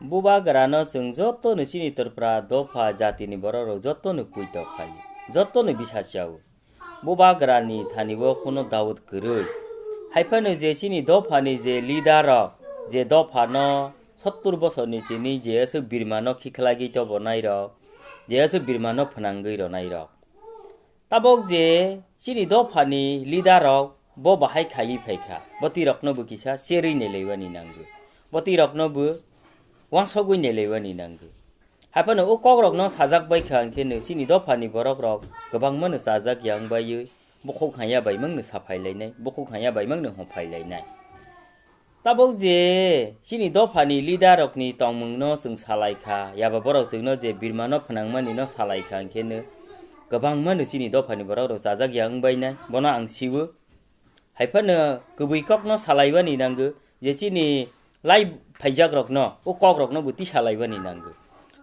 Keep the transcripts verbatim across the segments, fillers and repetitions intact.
Bubagrano chwng jotono chini Tripura dopha jatini borok rok jotono puitok khai, jotono bisa chao. Bubagrani thani o kuno Daud kwrwi. Haiphano je chini dophani je leader rok, je dophano sottur bosorni chini je aswk birmano khikhlagwi tobonai rok, je aswk birmano phnangwi ronai rok. Tabok je chini dophani leader rok bo bahai khaiwi phaikha, bo twi rokno bo kisa cherwi nelaiwani nango, bo twi rokno bo wansogwi nelaiwani nango. Haiphano o kok rokno sajak bai kha hwnkhe no chini dophani borok rok kwbangma no chajak ya wng baiwi bukhuk hanya bai mangno saphai lainai, bukhuk hanya bai mangno hongphai lainai. Tabok je chini dophani leader rokni tongmungno chwng salai kha, yaba borok chwngno je birmano phnangmani no salai kha, hwnkhe no kwbangma no chini dophani borok rok chajak ya wng bainai, bono ang siwo. Haiphano kwbwi kokno salaibani nango, je chini lai phaijak rokno, o kok rokno bo tisa laibani nango.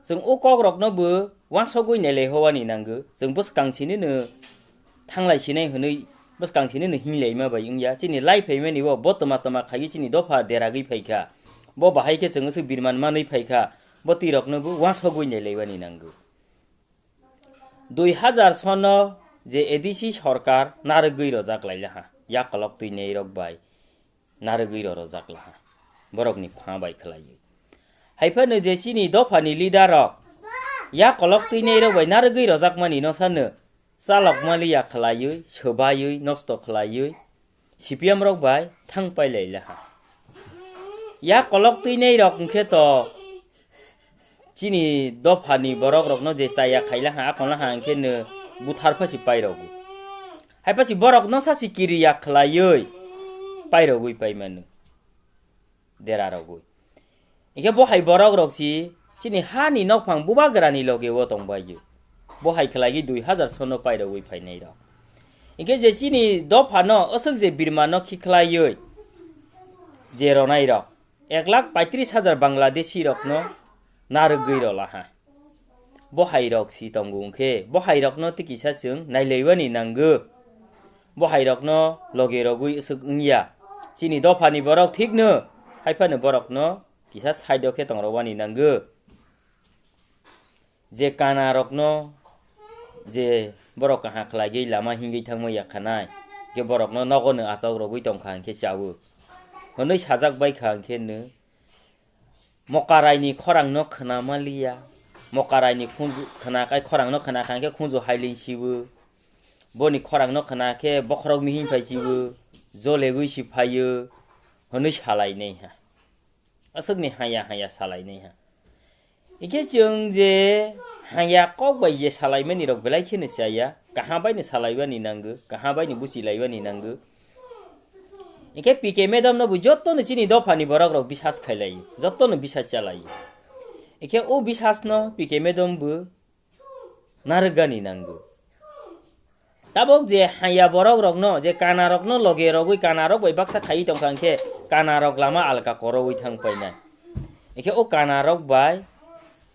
Chwng o kok rokno bo wansogwi nelai howani nango, chwng bwskang sini no thanglai sinai hwnwi bwskang sini no hinglai ma bai wngya. Chini lai phaimani bo, bo toma toma khaiwi chini dopha deragwi phaikha. Bo bahai khe chwng aswk birman manwi phaikha. Bo twi rokno bo wansogwi nelai bani nango. Dui hazar sono je A D C sorkar narwgwi rojak lai laha, yakolok twinai rok bai narwgwi ro rojak laha, borokni pha bai khlaiwi. Haiphano je chini dophani leader rok yakolok twinai rok bai narwgwi rojakmani no sano chalok maliya khlaiwi, swbaiwi, nosto khlaiwi, C P M rok bai thang pailai laha. Yakolok twinai rok hwnkhe to chini dophani borok rokno je chaya khaila ha, akon ha hwnkhe no buthar phasi pairogo. Hai phasi borok no sasi kiri ya khlaiwi pairogwi paimano. Dera rogwi. Hwnkhe bo hai borok rok si chini hani nokphang bubagrani loge o tongbaio. Bo hai khlaigwi dui hazar sono pairogwi phainai rok. Hwnkhe je chini dophano aswk je birmano khikhlaiwi je ronai rok, ek lakh paitris hajar Bangladeshi rokno narwgwi rolaha. Bo hai rok si tongo hwnkhe, bo hai rokno tei kisa chwng nailaibani nango. Bo hai rokno loge rogwi aswk wngya. Chini dophani borok thikno, haiphano borokno kisa side o khe tongrobani nango. Je kana rokno je borok kaha khlaigwi lama hingwi thangma yakhanai, je borokno nogo no achok rogwi tongkha hwnkhe chawo. Hwnwi sajak baikha hwnkhe no Mokaraini khorangno khna maliya. Mokaraini khunju khna kai khorangno khna kha hwnkhe khunju hailin sibo. Boni khorangno khna khe bokhorok mihing phai sibo. Jolegwi si phaio. Hwnwi salainai ha. Aswkni haya haya salainai ha. Hwnkhe chwng je haya kok bai je salaimani rok belai kheno chaya, kaham bai no salaibani nango, kaham bai no buchilaibani nango. Hwnkhe P K madam no bo joto no chini dophani borok rok bisas khailai, joto no bisas chalai. Hwnkhe o bisas no P K madam bo narwkgani nango. Tabok je haya borok rokno, je kana rokno loge rogwi kana rok bai baksa khaiwi tongkha hwnkhe kana rok lama alka korogwi thang painai. Hwnkhe o kana rok bai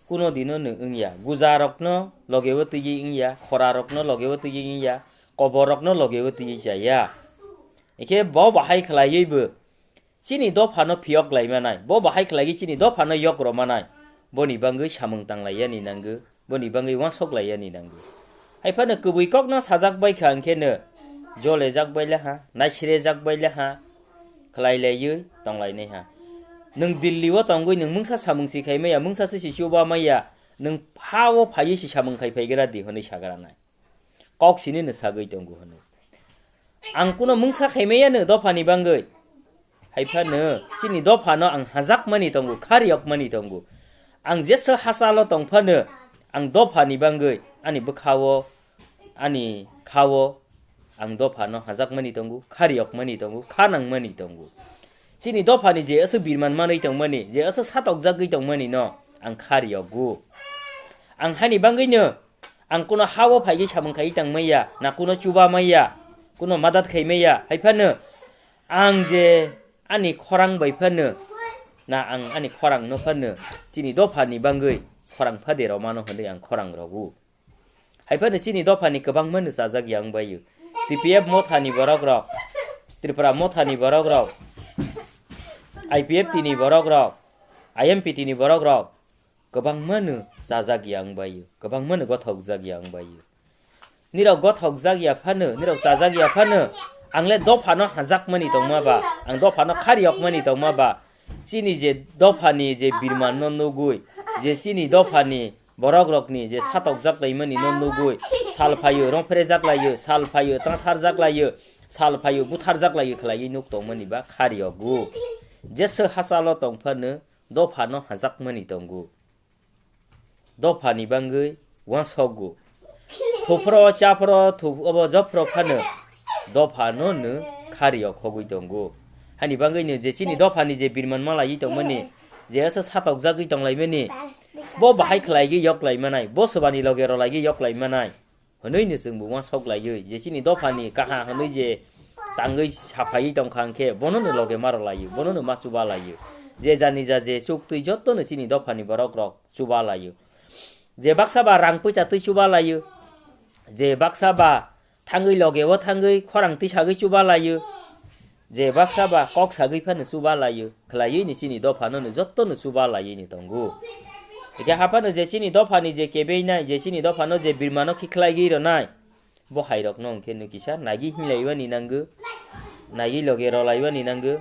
kuno dino no wngya. Guja rokno loge o twiwi wngya, khora rokno loge o twiwi wngya, kobor rokno loge o twiwi chaya. Hwnkhe bo bahai khlaiwi bo chini dophano phiyok lai manai, bo bahai khlaigwi chini dophano yok rw manai, boni bangwi samung tang lai yani nango, boni bangwi uansuk lai yani nango. Hai phano kwbwi kokno sajak bai kha hwnkhe no jole jak bai le ha, naisire jak bai le ha, khlai laiwi tong lai nai ha. Nwng Delhi o tongwi nwng mungsa samung si khai maya, mungsa se si chuba maya, nwng ha o phaiwi si samung khai phai gra di hwnwi sagra nai. Kok sini no sagwi tongo hwnwi. Ang kuno mungsa khaimaya no dophani bangwi. Hai phano chini dophano ang hajakmani tongo, khariyokmani tongo. Ang jesu hachalo tong phano ang dophani bangwi ani bwkhao, ani khao ang dophano hajakmani tongo, khariyokmani tongo, khanangmani tongo. Chini dophani je aswk birman manwi tongmani, je aswk satokjagwi tongmani no ang khariyogo. Ang hani bangwi no Ang kuno ha o phaigwi samung khai tang maya, na kuno chuba maya, kuno madat khai maya, hai phano ang je ani khorang bai phano, na ang ani khorang no phano, chini dophani bangwi khorang phade rw mano hwnwi ang khorang rw o. Hai phano chini dophani kwbangma no chajak ya wng bai o. T P F mothani borok rok, Tripura mothani borok rok, I P F T ni borok rok, I M P T ni borok rok kwbangma no chajak ya wng bai o, kwbangma no gothok jak ya wng bai o. Nirok gothok jak ya phano, nirok chajak ya phano, ang le dopha no hajak mani tongma ba, ang dopha no khari yok mani tongma ba, chini je dopha ni je birman no nugui, je chini dopha ni borok rok ni je satok jak lai mani no nugui, sal phaio rong phere jak lai o, sal phaio tang thar jak lai o, sal phaio buthar jak lai o khlai nuk tong mani ba khari yogo. Jesa hachalo tong phano dopha no hajak mani tongo. Dopha ni bangwi wansokgo. Thuphro, chaphro, thup-, obo jophro phano dopha no no khari o khogwi tongo. Hani bangwi no je chini dopha ni je birman malaiwi tongmani, je asa satok jagwi tonglaimani, bo bahai khlaigwi yoklai manai, bo sobani loge rolaigwi yoklai manai. Hwnwi no chwng bo wansok laiwi, je chini dopha ni kaha hwnwi je tangwi saphaiwi tongkha hwnkhe, bono no loge ma rolaio, bono no ma chuba laio. Je jani ja je chuk twi joto no chini dopha ni borok rok chuba laio. Je baksa ba rang puisa twi chuba laio. Je baksa ba thangwi loge o thangwi khorang twi sagwi chuba laio. Je baksa ba kok sagwi phano chuba laio. Khlaiwi ni chini dopha no no joto no chuba laiwi ni tongo. Hwnkhe haphano je chini dopha ni je kebei nai, je chini dopha no je birma no khiklai gwi rwnai. Bo hai rok no hwnkhe no kisa nagi hinlaiwani nango. Nagi loge rolaiwani nango.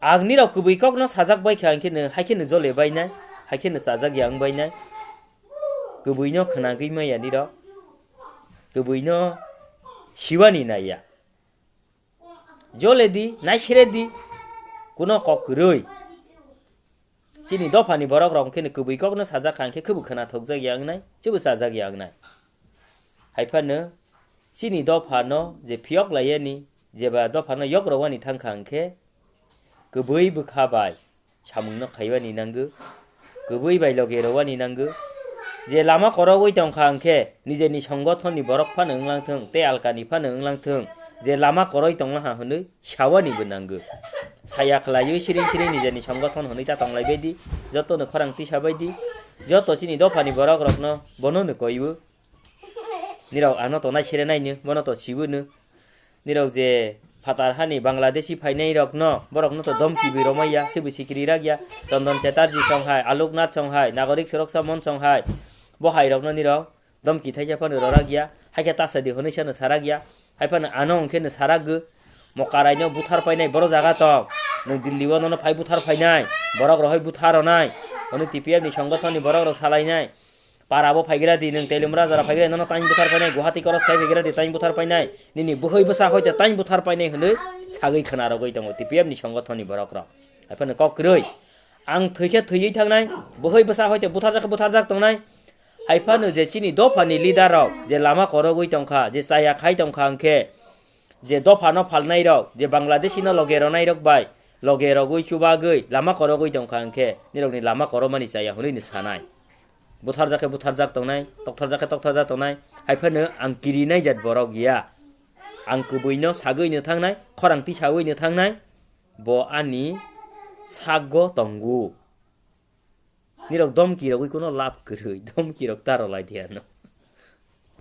Ang nirok kubui kok no sajak bai kha, hwnkhe no, hai khe no jole bai nai, hai khe no chajak ya wng bai nai. Kubui no khwnagwi maya nirok. Kubui no siwani naiya. Jole di, naisire di, kuno kok kwrwi. Chini dopha ni borok rok hwnkhe no kubui kok no sajak kha, hwnkhe khe bo khwnathok jak ya wng nai, chibo chajak ya wng nai. Hai phano chini dopha no je phiyok lai yani, jeba dopha no yok rwani thang kha hwnkhe, kubui bwkha bai samung no khaiwani nango, kubui bai loge rwani nango. Je lama korogwi tong kha hwnkhe, nijeni songothon ni borok phano wng lang thung, tei alka ni phano wng lang thung, je lama koroi tong laha hwnwi sawani bo nango. Saya khlaiwi siring siring nijeni songothon hwnwi ta tong lai bai di, joto no khorang tisa bai di, joto chini dopha ni borok rok no bono no koi o. Nirok ano to naisire naino, bono to sibo no. Nirok je phatar hani Bangladeshi phainai rok no, borok no to domki bi romai ya, sibo sikiri rak ya. Chondon Chatterjee song hai, Alok Nath song hai, Nagorik Suroksha Mon song hai, bo hai rok no nirok domki thaisa phano rorak ya. Hai khe tasa di hwnwi sano sarak ya. Hai phano ano hwnkhe no sarak go. Mokarai no buthar painai boro jaga tong. Nwng Delhi o nono phai buthar phainai, borok rohoi buthar ronai. Hwnwi T P F ni songothon ni borok rok salainai. Para bo phaigra di, nwng Teliamura jora phaigra, nono tang buthar painai, Guwahati cross khai phaigra di, tang buthar painai, nini bwhwi bwsa hoite tang buthar painai hwnwi sagwi khwna rogwi tongo T P F ni songothon ni borok rok. Haiphano kok kwrwi, ang thwi khe thwiwi thangnai, bwhwi bwsa hoite buthar jak khe buthar jak tongnai. Haiphano je chini dopha ni leader rok je lama korogwi tongkha, je chaya khai tongkha hwnkhe, je dopha no phalnai rok, je Bangladeshi no loge ronai rok bai loge rogwi chubagwi lama korogwi tongkha hwnkhe, nirok ni lama koromani chaya hwnwi ni sanai. Buthar jak khe buthar jak tongnai, tokthar jak khe tokthar jak tongnai, hai phano ang kiri nai jat borok ya. Ang kubui no sagwi no thangnai, khorang tisawi no thangnai, bo ani sago tongo. Nirok domki rogwi kuno lab kwrwi, domki rok ta rwlai di ano.